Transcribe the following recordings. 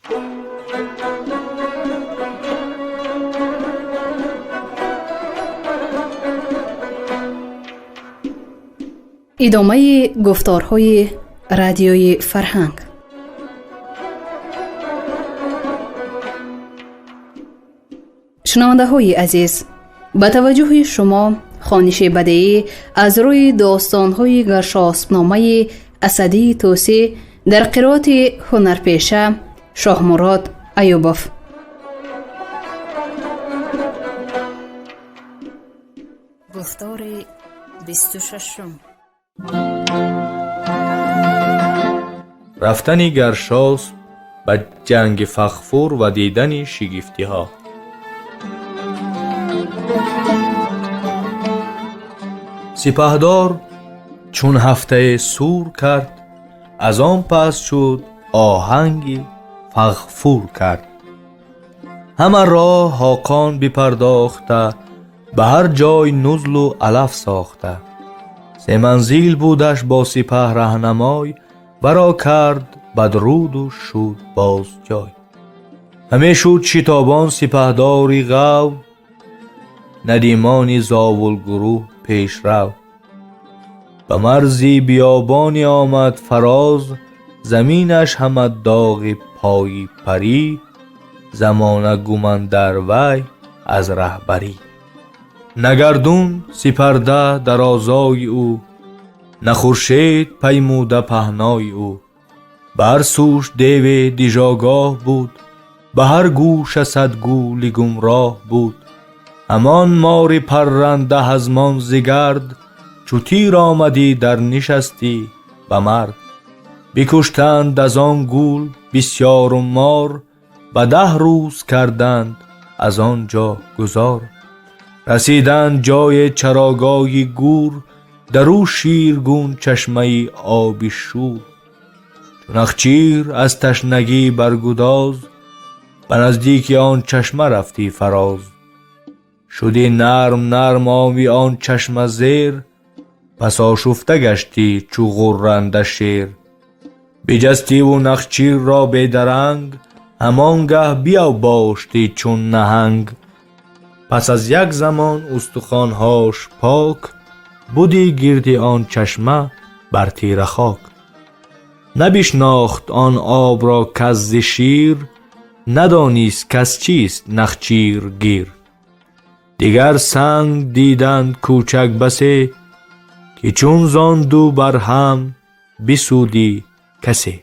Идомаи гуфторҳои радиои Фарҳанг. Шунавандаҳои азиз, ба таваҷҷӯҳи шумо хониши бадеӣ аз рӯи достонҳои Гаршоспномаи Асадии Тӯсӣ дар қироати ҳунарпеша Шоҳмурод Аюбов. Гуфтори 26-ум. Рафтани Гаршосп ба ҷанги Фағфур ва дидани шигифтиҳо. Сипаҳдор чун ҳафтае сур кард, аз он пас шуд оҳанги Фағфур кард. Ҳама роҳ ҳоқон бипардохта, ба ҳар ҷой нузлу алаф сохта. Се манзил будаш бо сипаҳ раҳнамой, варо кард бадруду шуд боз ҷой. Ҳаме шуд шитобон сипаҳдори ғав, надимони зовулгурӯҳ пешрав. Ба марзи биёбоне омад фароз, заминаш ҳама доғи пои парӣ, замона гумандар вай аз раҳбарӣ. На гардун сипарда дарозои ӯ, на хуршед паймуда паҳнои ӯ. Ба ҳар сӯш деве дижогоҳ буд, ба ҳар гӯша сад гӯли гумроҳ буд. Ҳамон мори парранда ҳазмон зигард, чу тир омадӣ дар нишастӣ ба мард. Бикуштанд аз он гӯл бисёру мор, ба 10 рӯз карданд аз он ҷо гузор. Расиданд ҷои чарогоҳи гӯр, дар ӯ ширгун чашмаи оби шӯр. Чу нахчир аз ташнагӣ баргудоз, ба наздики он чашма рафтӣ фароз. Шуди нарм нарм оби он чашма зер, пас ошуфта гаштӣ чу ғурранда шер. Биҷастиву нахчирро бедаранг, ҳамон гаҳ биёбоштӣ чун наҳанг. Пас аз як замон устухонҳош пок, буди гирди он чашма бар тира хок. Набишнохт он обро кас зи шир, надонист кас чист нахчир гир. Дигар санг диданд кӯчак басе, ки чун зон ду бар ҳам бисӯдӣ касе.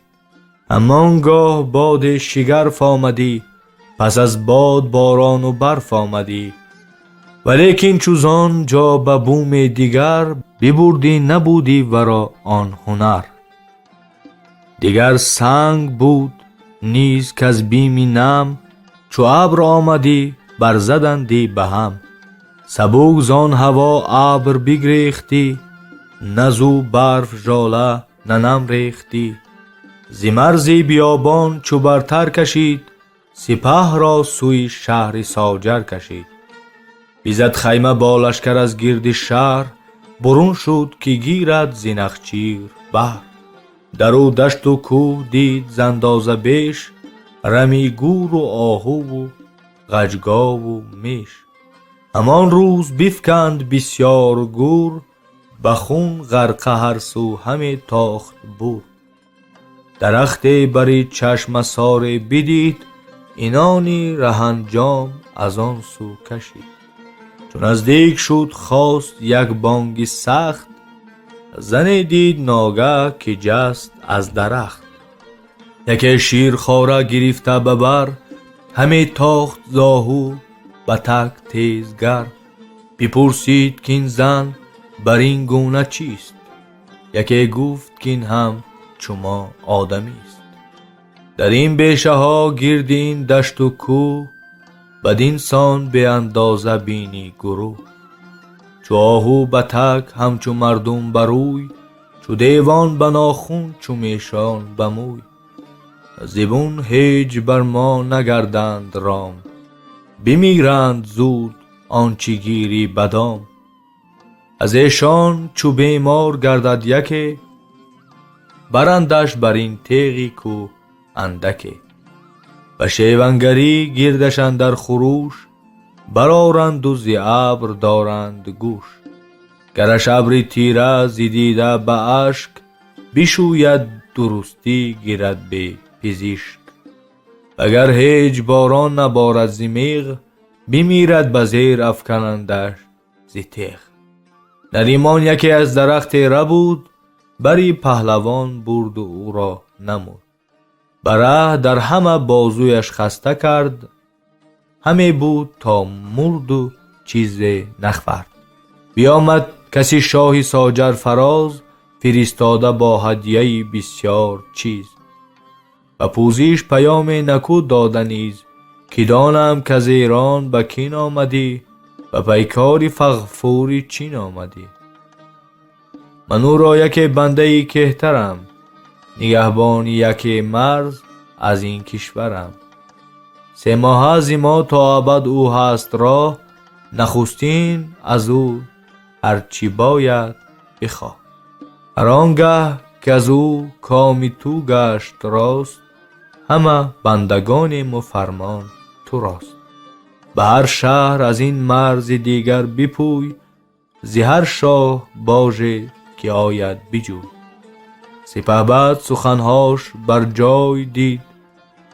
Ҳамон гоҳ боди шигарф омадӣ, пас аз бод борону барф омадӣ. Валекин чу зон ҷо ба буме дигар, бибурдӣ набудӣ варо он ҳунар. Дигар санг буд низ каз бими нам, чу абр омадӣ барзадандӣ ба ҳам. Сабук зон ҳаво абр бигрехтӣ, на зу барф жола на нам рехтӣ. Зи марзи биёбон чу бартар кашид, сипаҳро сӯи шаҳри Соҷар кашид. Бизад хайма бо лашкар аз гирди шаҳр, бурун шуд ки гирад зи нахчир баҳр. Дар ӯ дашту кӯҳ дид зандоза беш, рами гӯру оҳуву ғаҷгову меш. Ҳамон рӯз бифканд бисёр гӯр, ба хун ғарқа ҳар сӯ ҳаме тохт бур. Дарахте бари чашмасоре бидид, инони раҳанҷом аз он сӯ кашид. Чу наздик шуд хост як бонги сахт, зане дид ногаҳ ки ҷаст аз дарахт. Яке ширхора гирифта ба бар, ҳаме тохт зоҳу ба так тезгар. Бипурсид кин зан бар ин гуна чист? Яке гуфт кин ҳам чумо одамист. Дар ин бешаҳо гирди ин дашту кӯҳ, бадин сон беандоза бинӣ гурӯҳ. Чу оҳу ба так ҳамчу мардум ба рӯй, чу девон ба нохун чу мешон ба мӯй. Зибун ҳеҷ бар мо нагарданд ром, бимиранд зуд он чи гирӣ ба дом. Аз эшон чу бемор гардад яке, барандаш бар ин теғи кӯ андаке. Ба шевангарӣ гирдаш андар хурӯш, бароранд у зи абр доранд гӯш. Гараш абри тира зи дида ба ашк, бишӯяд дурустӣ гирад бе пизишк. Вагар ҳеҷ борон наборад зи меғ, бимирад ба зер афканандаш зи теғ. Наримон яке аз дарахте рабуд, бари паҳлавон бурду ӯро намуд. Ба раҳ дар ҳама бозуяш хаста кард, ҳаме буд то мурду чизе нахвард. Биёмад каси шоҳи Соҷар Фароз, фиристода бо ҳадияи бисёр чиз. Ба пӯзиш паёме наку дода низ, ки донам каз Эрон ба кин омадӣ, ба пайкори Фағфури чин омадӣ. Ман ӯро яке бандаи кеҳтарам, нигаҳбони яке марз аз ин кишварам. Се моҳа зи мо то абад ӯ ҳаст роҳ, нахустин аз ӯ ҳар чӣ бояд бихоҳ. Ҳар он гаҳ каз ӯ коми ту гашт рост, ҳама бандагонему фармон турост. Ба ҳар шаҳр аз ин марзи дигар бипӯй, зи ҳар шоҳ боже ки ояд биҷӯй. Сипаҳбад суханҳош бар ҷой дид,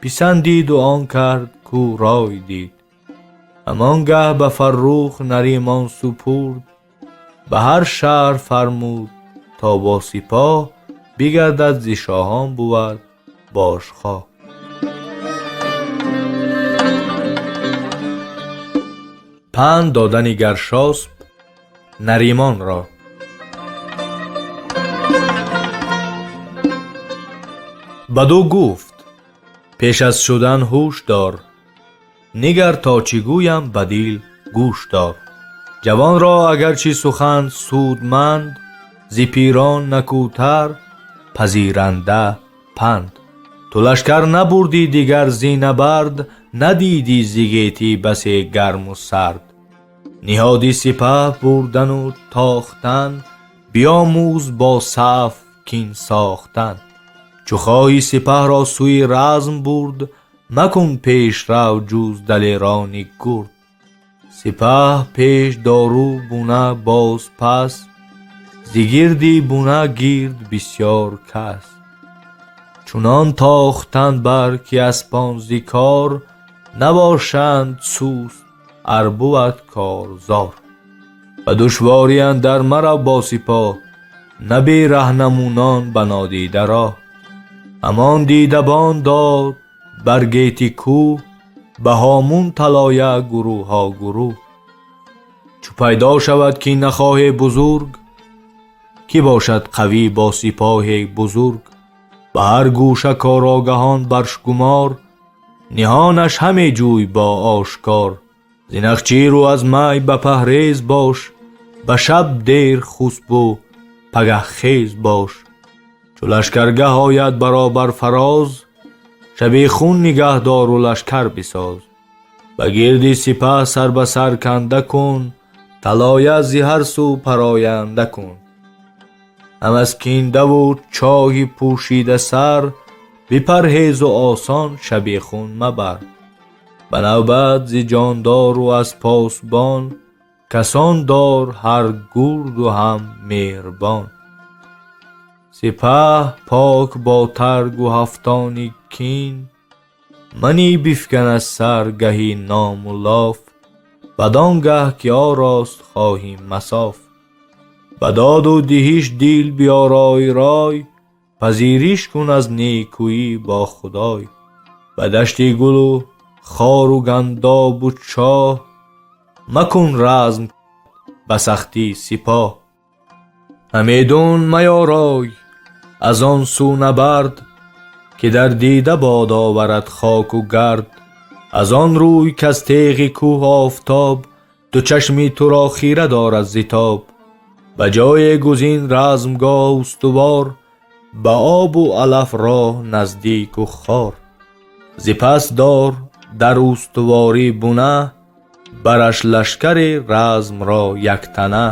писандиду он кард кӯ рой дид. Ҳамон гаҳ ба Фаррух Наримон супурд, ба ҳар шаҳр фармуд то бо сипоҳ бигардад зи шоҳон бувад божхоҳ. Панд додани Гаршосп Наримонро. Бадӯ гуфт: пеш аз шудан ҳуш дор, нигар то чӣ гӯям ба дил гӯш дор. Ҷавонро агарчи сухан судманд, зи пирон накӯтар пазиранда панд. Ту лашкар набурдӣ дигар зи набард, надидӣ зи гетӣ басе гарму сард. Ниҳоди сипаҳ бурдану тохтан, биомӯз бо саф кин сохтан. Чу хоҳӣ сипаҳро сӯи разм бурд, макун пешрав ҷуз далерони гурд. Сипаҳ пеш дору буна боз пас, зи гирди буна гирд бисёр кас. Чунон тохтан бар ки аспон зи кор, набошанд суст ар бувад корзор. Ба душворӣ андар марав бо сипоҳ, на бе раҳнамунон ба нодида роҳ. Ҳамон дидабон дод бар гети кӯҳ, ба ҳомун талоя гурӯҳҳо гурӯҳ. Чу пайдо шавад ки нахоҳе бузург, кӣ бошад қавӣ бо сипоҳе бузург? Ба ҳар гӯша корогаҳон баршгумор, ниҳонаш ҳаме ҷӯй бо ошкор. Зи нахчиру аз май ба паҳрез бош, ба шаб дер хусбу пагаҳ хез бош. Чу лашкаргаҳ ояд баробар фароз, шабихун нигаҳ дору лашкар бисоз. Ба гирди сипаҳ сар ба сар канда кун, талоя зи ҳар сӯ пароянда кун. Ҳам аз киндаву чоҳи пӯшида сар, бипарҳезу осон шабихун мабар. Ба навбат зи ҷондору аз посбон, касон дор ҳар гурду ҳам меҳрбон. Сипаҳ пок бо таргу ҳафтони кин, манӣ бифкан аз сар гаҳи ному лоф, бадон гаҳ ки орост хоҳӣ масоф. Ба доду диҳиш дил биёрой рой, пазириш кун аз некӯӣ бо Худой. Ба дашти гулу хору гандобу чоҳ, макун разм ба сахтӣ сипоҳ. Ҳамедун маёрой аз он сӯ набард, ки дар дида бод оварад хоку гард. Аз он рӯй каз теғи кӯҳ офтоб, ду чашми туро хира дорад зи тоб. Ба ҷое гузин размгоҳ устувор, ба обу алаф роҳ наздику хор. Зи пас дор дар устуворӣ буна, бараш лашкари размро яктана.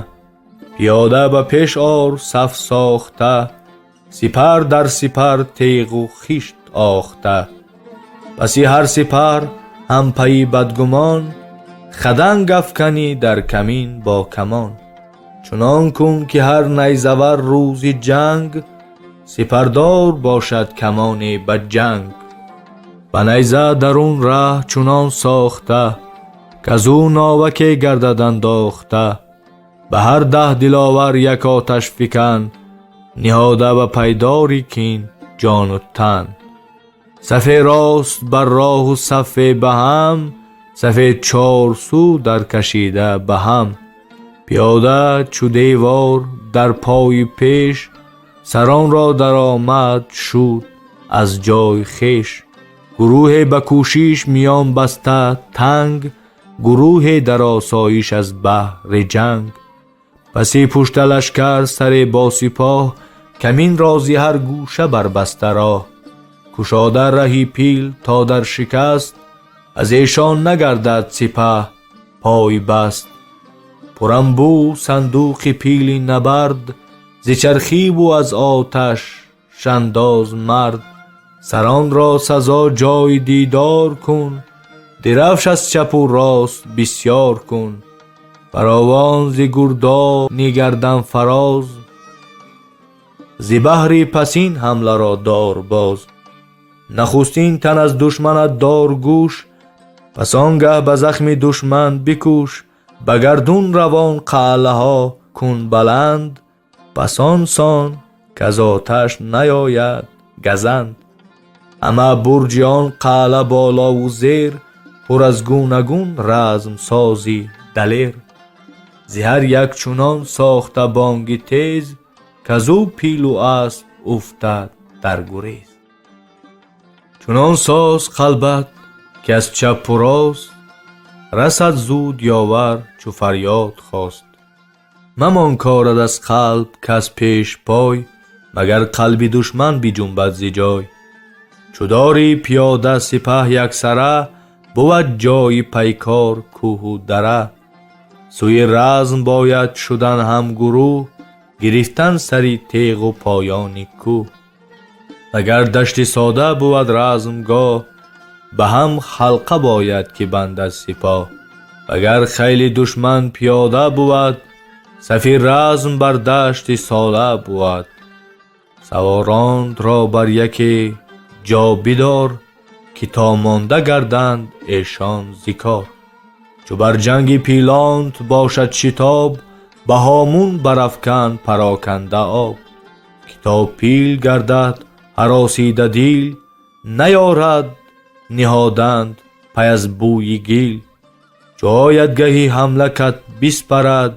Пиёда ба пеш ор саф сохта, сипар дар сипар теғу хишт охта. Паси ҳар сипар ҳам пайи бадгумон, хаданг афканӣ дар камин бо камон. Чунон кун ки ҳар найзавар рӯзи ҷанг, сипардор бошад камоне ба ҷанг. Ба найза дарун раҳ чунон сохта, к-аз ӯ новаке гардад андохта. Ба ҳар 10 диловар як оташ фикан, ниҳода ба пайдори кин ҷону тан. Сафе рост бар роҳу сафе ба ҳам, сафе чорсӯ даркашида ба ҳам. Пиёда чу девор дар пои пеш, саронро даромад шуд аз ҷой хеш. Гурӯҳе ба кӯшиш миён баста танг, гурӯҳе дар осоиш аз баҳри ҷанг. Паси пушта лашкар саре бо сипоҳ, камин рози ҳар гӯша барбаста роҳ. Кушода раҳи пил то дар шикаст, аз эшон нагардад сипаҳ пой баст. Пуранбӯ сандуқи пили набард, зи чархиву аз оташ шандоз мард. Саронро сазо ҷойи дидор кун, дирафш аз чапу рост бисёр кун. Фаровон зи гурдони гардан фароз, зи баҳри пасин ҳамларо дор боз. Нахустин тан аз душманат дор гӯш, пас он гаҳ ба захми душман бикӯш. Ба гардун равон қалъаҳо кун баланд, пас он сон к-аз оташ наёяд газанд. Ҳама бурҷи он қалъа болову зер, пур аз гунагун размсози далер. Зи ҳар як чунон сохта бонги тез, к-аз ӯ пилу асп уфтад дар гурез. Чунон соз қалбат ки аз чапу рост, расад зуд ёвар чу фарёд хост. Мамон корад аз қалб кас пеш пой, магар қалби душман биҷунбад зи ҷой. Чу дорӣ пиёда сипаҳ яксара, бувад ҷойи пайкор кӯҳу дара. Сӯи разм бояд шудан ҳамгурӯҳ, гирифтан сари теғу поёни кӯҳ. Агар дашти сода бувад размгоҳ, ба ҳам ҳалқа бояд ки бандад сипоҳ. Агар хайли душман пиёда бувад, сафи разм бар дашти сола бувад. Саворонтро бар яке ҷо бидор, ки то монда гарданд эшон зи кор. Чу бар ҷанги пилонт бошад шитоб, ба ҳомун барафкан пароканда об. Ки то пил гардад ҳаросида дил, наёрад ниҳоданд пай аз бӯи гил. Чу ояд гаҳи ҳамла кат биспарад,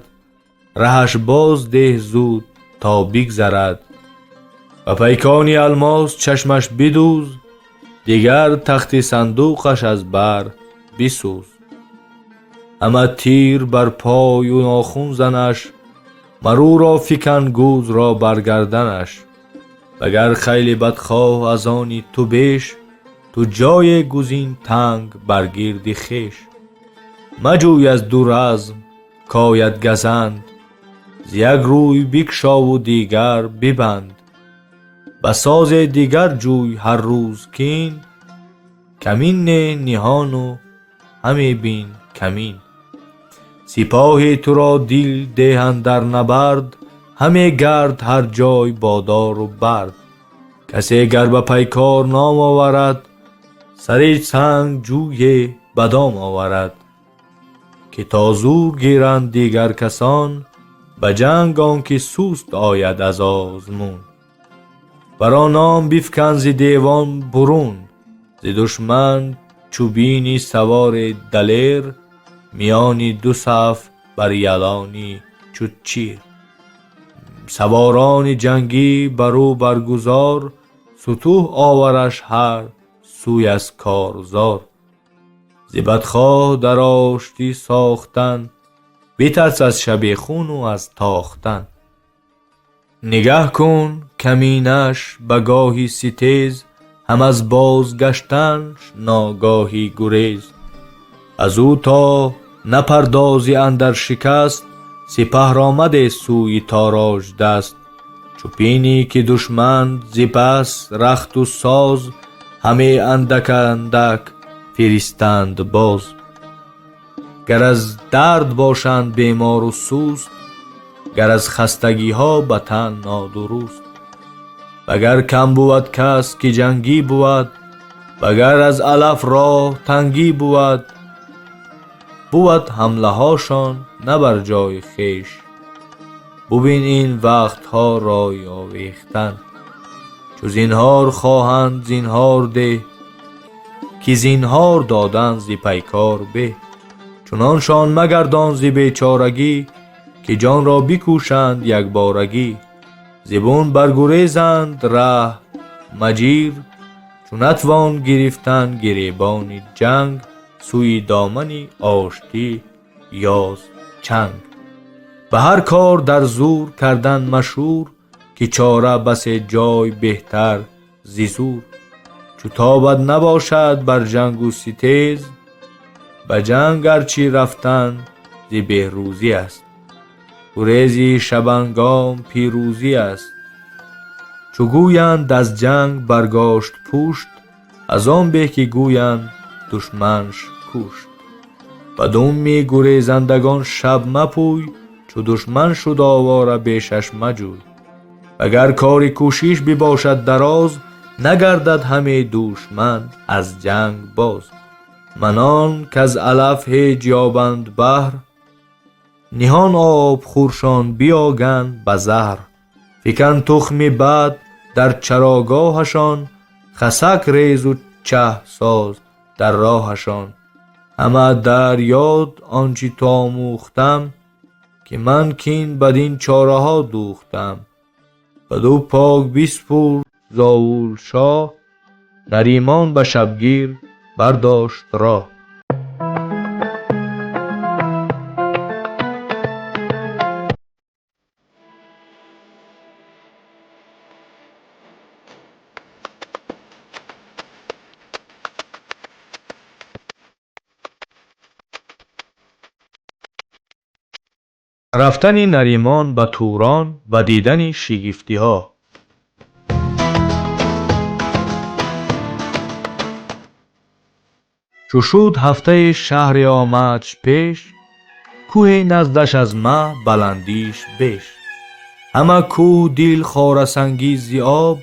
раҳаш боз деҳ зуд то бигзарад. Ба пайкони алмос чашмаш бидӯз, дигар тахти сандуқаш аз бар бисӯз. Ҳама тир бар пою нохун занаш, марӯро фикан гӯзро бар гарданаш. Вагар хайли бадхоҳ аз они ту беш, ту ҷое гузин танг бар гирди хеш. Маҷӯй аз ду разм кояд газанд, зи як рӯй бикшову дигар бибанд. Ба созе дигар ҷӯй ҳар рӯз кин, камин не ниҳону ҳаме бин камин. Сипоҳи туро дил деҳанд дар набард, ҳаме гард ҳар ҷой бодору бард. Касе гар ба пайкор ном оварад, сари санг ҷӯе ба дом оварад. Ки то зур гиранд дигар касон, ба ҷанг он ки суст ояд аз озмун. Бар он ном бифкан зи девон бурун, зи душман чу бини савори далер, миёни ду саф бар ялони чу чир. Саворони ҷангӣ бар ӯ баргузор, сутӯҳ овараш ҳар сӯй аз корзор. Зи бадхоҳ дар оштӣ сохтан, битарс аз шабехуну аз тохтан. Нигаҳ кун каминаш ба гоҳи ситез, ҳам аз бозгаштанш ногоҳи гурез. Аз ӯ то напардозӣ андар шикаст, сипаҳро мадеҳ сӯи тороҷ даст. Чу бинӣ ки душман зи пас рахту соз, Ҳаме андак андак фиристанд боз. Гар аз дард бошанд бемору суст, гар аз хастагиҳо ба тан нодуруст. Вагар кам бувад кас, ки ҷангӣ бувад, вагар аз алаф роҳ тангӣ бувад, бувад ҳамлаҳошон на бар ҷои хеш. Бубин ин вақтҳо рой овехтан. Чу зинҳор хоҳанд, зинҳор деҳ, ки зинҳор додан зи пайкор беҳ. Чуноншон магардон зи бечорагӣ, ки ҷонро бикушанд якборагӣ. Зи бун баргурезанд, раҳ маҷир, чу натвон гирифтан гиребони ҷанг, сӯи домани оштӣ ёз чанг. Ба ҳар кор дар зур кардан машҳур, ки чора басе ҷой беҳтар зи зур. Чу тобат набошад бар ҷангу ситез, ба ҷанг арчи рафтан зи беҳрӯзӣ аст. Гурези шабангом пирӯзӣ аст. Чу гӯянд аз ҷанг баргошт пушт, аз он беҳ ки гӯянд душманш кушт. Ба думи гурезандагон шаб мапӯй, чу душман шуд овора бешаш маҷӯй. Вагар кори кӯшиш бибошад дароз, нагардад ҳаме душман аз ҷанг боз. Манон каз алаф ҳеҷ ёбанд баҳр, ниҳон обхӯршон биёганд ба заҳр. Фикан тухми бад дар чарогоҳашон, хасак резу чаҳ соз дар роҳашон. Ҳама дар ёд он чи ту омӯхтам, ки ман кин бадин чораҳо дӯхтам. Баду пок биспурд зовул шоҳ, Наримон ба шабгир бардошт роҳ. Рафтани Наримон ба Турон ва дидани шигифтиҳо. Чу шуд ҳафтаи шаҳре омадш пеш, кӯҳе наздаш аз маҳ баландиш беш. Ҳама кӯҳ дил хорасангӣ зи об,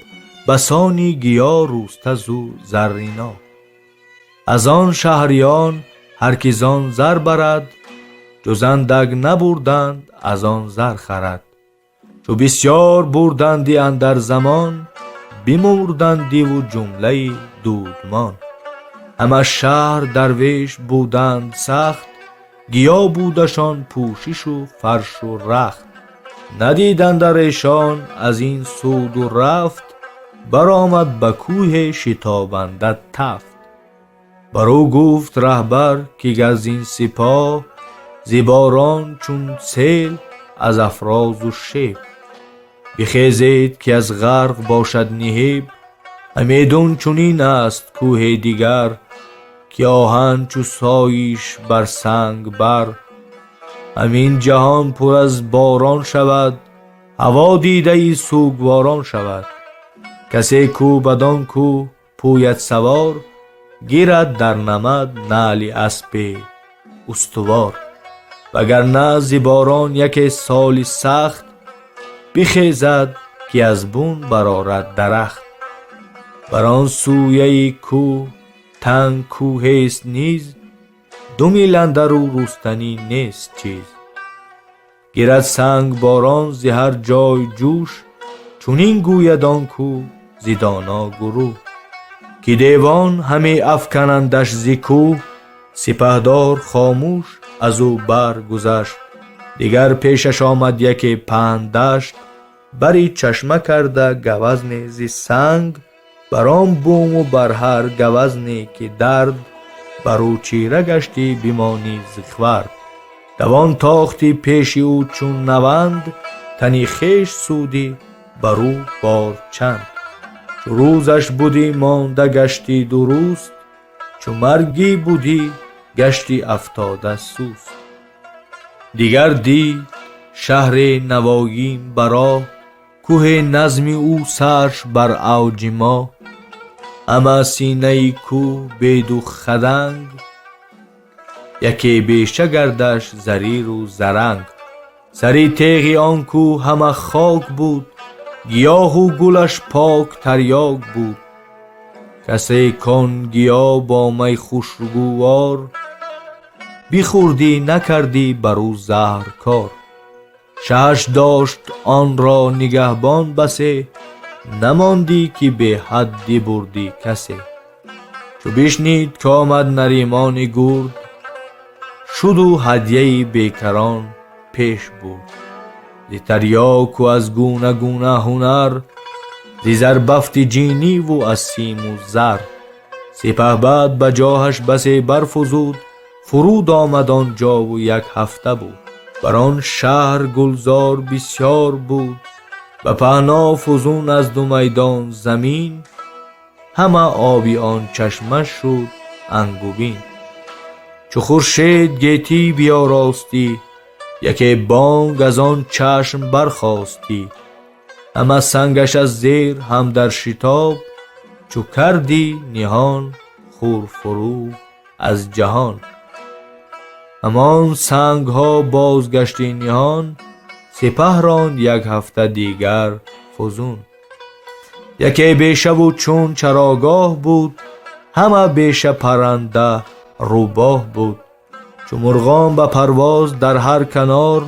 басони гиё рӯста зу зарриноб. Аз он шаҳриён ҳар ки зон зар барад, ҷуз андак набурданд аз он зар харад. Чу бисёр бурданди андар замон, бимурдандиву ҷумлаи дудмон. Ҳама шаҳр дарвеш буданд сахт, гиё будашон пӯшишу фаршу рахт. Надиданд эшон аз ин суду рафт, баромад ба кӯҳе шитобанда тафт. Бар ӯ гуфт раҳбар, ки гар зин сипоҳ, зи борон чун сел аз афрозу шеб. Бихезед, ки аз ғарқ бошад ниҳеб. Ҳамедун чунин аст кӯҳе дигар, ки оҳан чу соиш бар санг бар. Ҳамин ҷаҳон пур аз борон шавад, ҳаво дидаи сӯгворон шавад. Касе кӯ бадон кӯ пӯяд савор, гирад дар намад наъли аспе устувор. Вагарна зи борон яке соли сахт бихезад, ки аз бун барорад дарахт. Бар он сӯяи кӯҳ танг кӯҳест низ, ду мил андару рустанӣ нест чиз. Гирад сангборон зи ҳар ҷой ҷӯш, чунин гӯяд он кӯ зи доно гурӯҳ, ки девон ҳаме афканандаш зи кӯҳ. Сипаҳдор хомӯш аз ӯ баргузашт. Дигар пешаш омад яке паҳндашт, бари чашма карда гавазне зи санг. Бар он буму бар ҳар гавазне ки дард, бар ӯ чира гаштӣ бимонӣ зихвард. Давон тохтӣ пеши ӯ чун наванд, тани хеш судӣ бар ӯ бор чанд. Чу рӯзаш будӣ монда гаштӣ дуруст, чу маргӣ будӣ гаштӣ афтода суст. Дигар дид шаҳре навоим ба роҳ, кӯҳе назми ӯ сарш бар авҷи моҳ. Ҳама синаи кӯҳ беду хаданг, яке беша гардаш зариру заранг. Сари теғи он кӯҳ ҳама хок буд, гиёҳу гулаш пок тарёк буд. Касе кон гиё бо май хушгувор бихӯрдӣ, накардӣ бар ӯ заҳр кор. Шаҳаш дошт он ро нигаҳбон басе, намондӣ ки беҳад бибурдӣ касе. Чу бишнид к-омад Наримони гурд, шуду ҳадяи бекарон пеш бурд. Зи тарёку аз гуна-гуна ҳунар, зи зарбафти ҷиниву аз симу зар. Сипаҳбад ба ҷоҳаш басе барфузуд, фуруд омад он ҷову як ҳафта буд. Бар он шаҳр гулзор бисёр буд, ба паҳно фузун аз ду майдон замин, ҳама оби он чашма шуд ангубин. Чу хуршед гетӣ биёростӣ, яке бонг аз он чашм бархостӣ. Ҳама сангаш аз зер ҳам дар шитоб, чу кардӣ ниҳон хӯр фурӯ аз ҷаҳон. Ҳамон сангҳо бозгаштӣ ниҳон, сипаҳ ронд як ҳафта дигар фузун. Яке бешаву чун чарогоҳ буд, ҳама беша парранда рӯбоҳ буд. Чу мурғон ба парвоз дар ҳар канор,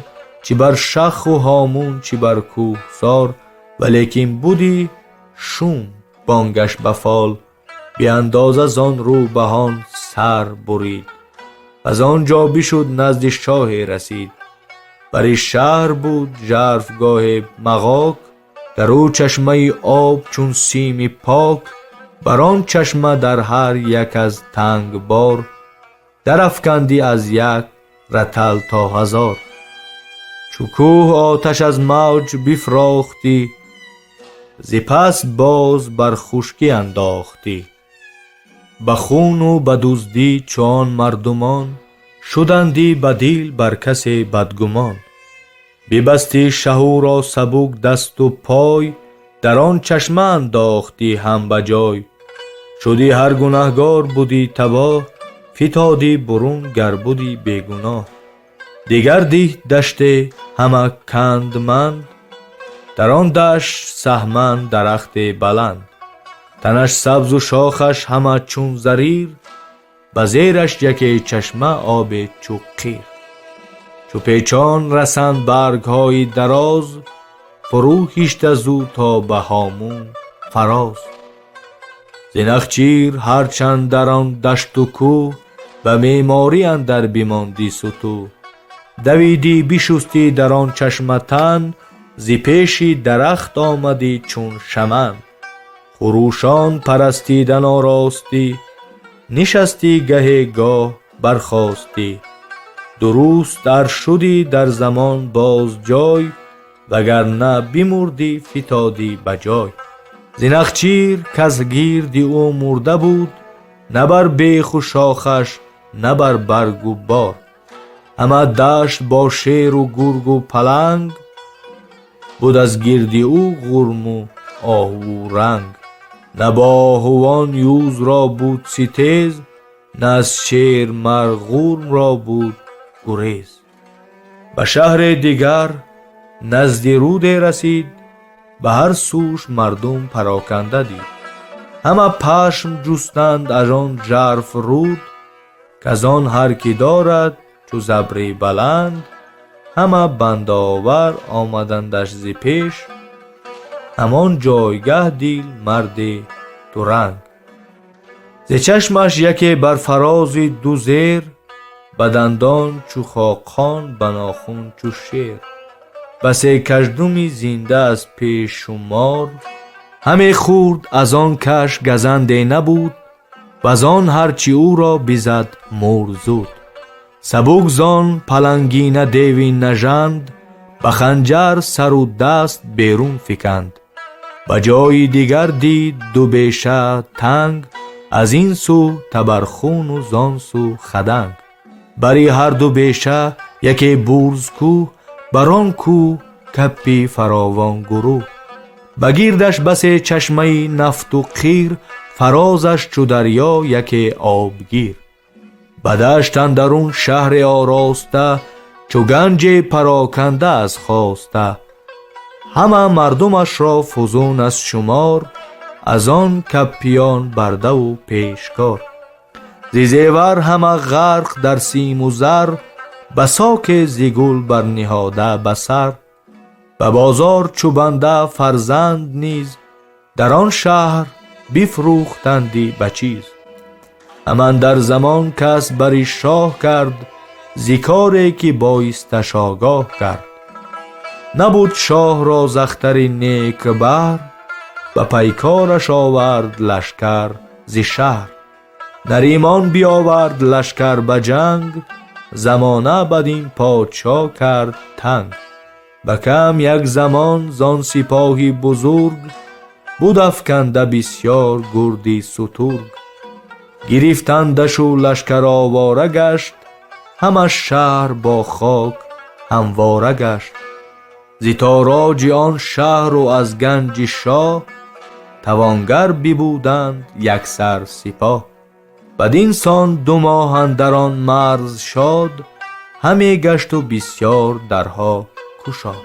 чӣ бар шаху ҳомун, чӣ бар кӯҳсор. Валекин будӣ шум бонгаш ба фол, беандоза зон рӯбаҳон сар бурид. Аз он ҷо бишуд назди шоҳе расид. Бари шаҳр буд жарфгоҳе мағок, дар ӯ чашмаи об чун сими пок. Бар он чашма дар ҳар як аз танг бор дарафкандӣ аз як ратал то ҳазор. Чу кӯҳ оташ аз мавҷ бифрохтӣ, зи пас боз бар хушкӣ андохтӣ. Ба хуну ба дуздӣ чу он мардумон шудандӣ ба дил бар касе бадгумон. Бибастӣ шаҳӯро сабук дасту пой, дар он чашма андохтӣ ҳам ба ҷой. Шудӣ ҳар гунаҳгор будӣ табоҳ, фитодӣ бурун гар будӣ бегуноҳ. Дигар дид даште ҳама кандманд, дар он дашт саҳман дарахте баланд. Танаш сабзу шохаш ҳама чун зарир, ба зераш яке чашма обе чу қир. Чу печон расанд баргҳои дароз, фурӯ ҳишта зу то ба ҳомун фароз. Зи нахчир ҳарчанд дар он дашту кӯҳ, ба меъморӣ андар бимондӣ сутӯҳ. Давидӣ бишустӣ дар он чашма тан, зи пеши дарахт омадӣ чун шаман. Хурӯшон парастидан оростӣ, нишастӣ гаҳе гоҳ бархостӣ. Дуруст ар шудӣ дар замон боз ҷой, вагарна бимурдӣ фитодӣ ба ҷой. Зи нахчир кас гирди ӯ мурда буд, на бар беху шохаш, на бар баргу бор. Ҳама дашт бо шеру гургу паланг буд, аз гирди ӯ ғурму оҳуву ранг. На бо оҳувон юзро буд ситез, на аз шер мар ғурмро буд гурез. Ба шаҳре дигар назди руде расид, ба ҳар сӯш мардум пароканда дид. Ҳама пашм ҷустанд аз он жарф руд, каз он ҳар ки дорад чу забре баланд. Ҳама бандовар омадандаш зи пеш, ҳамон ҷойгаҳ дил марде дуранг. Зи чашмаш яке бар фарози ду зер, ба дандон чу хоқон, ба нохун чу шер. Басе каждуми зинда аз пешу мор, ҳаме хӯрд, аз он каш газанде набуд, ваз он ҳарчи ӯро бизад мурд зуд. Сабук зон палангина деви нажанд, ба ханҷар сару даст берун фиканд. Ба ҷои дигар дид ду беша танг, аз ин сӯ табархуну зон сӯ хаданг. Бари ҳар ду беша яке бурз кӯҳ, бар он кӯҳ капи фаровон гурӯҳ. Ба гирдаш басе чашмаи нафту қир, Фарозаш чу дарё яке обгир. Ба дашт андарун шаҳре ороста, чу ганҷе пароканда аз хоста. Ҳама мардумашро фузун аз шумор, аз он каппиён бардаву пешкор. Зи зевар ҳама ғарқ дар симу зар, ба соке зи гул барниҳода ба сар. Ба бозор чу банда фарзанд низ, дар он шаҳр бифрӯхтанди ба чиз. Ҳаман дар замон кас бари шоҳ кард, зи коре ки боисташ огоҳ кард. Набуд шоҳро з ахтари нек баҳр, ба пайкораш овард лашкар зи шаҳр. Наримон биёвард лашкар ба ҷанг, замона бадин подшоҳ кард танг. Ба кам як замон зон сипоҳи бузург, буд афканда бисёр гурди сутург. Гирифтандашу лашкар овора гашт, ҳама шаҳр бо хок ҳамвора гашт. Зи тороҷи он шаҳру аз ганҷи шоҳ, тавонгар бибуданд яксар сипоҳ. Бадин сон 2 моҳ андар он марз шод, ҳаме гашту бисёр дарҳо кушод.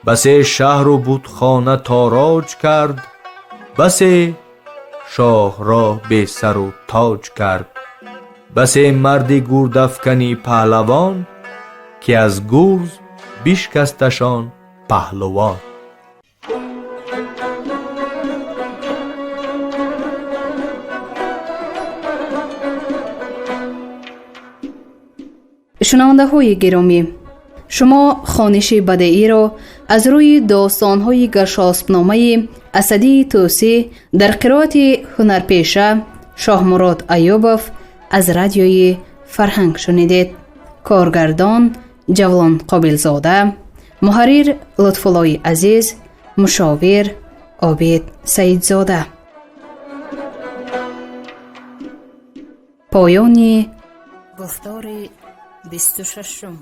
Басе шаҳру бутхона тороҷ кард, басе шоҳро бесару тоҷ кард. Басе марди гурдафкани паҳлавон, ки аз гурз бишкасташон паҳлувон. Шунавандаҳои гиромӣ, шумо хониши бадеиро аз рӯи достонҳои Гаршоспномаи Асадии Тӯсӣ дар қироати ҳунарпеша Шоҳмурод Аюбов аз радиои Фарҳанг шунидед. Коргардон Ҷавлон Қобилзода, муҳаррир Лутфуллои Азиз, мушовир Обид Саидзода. Поёни гуфтори 26-ум.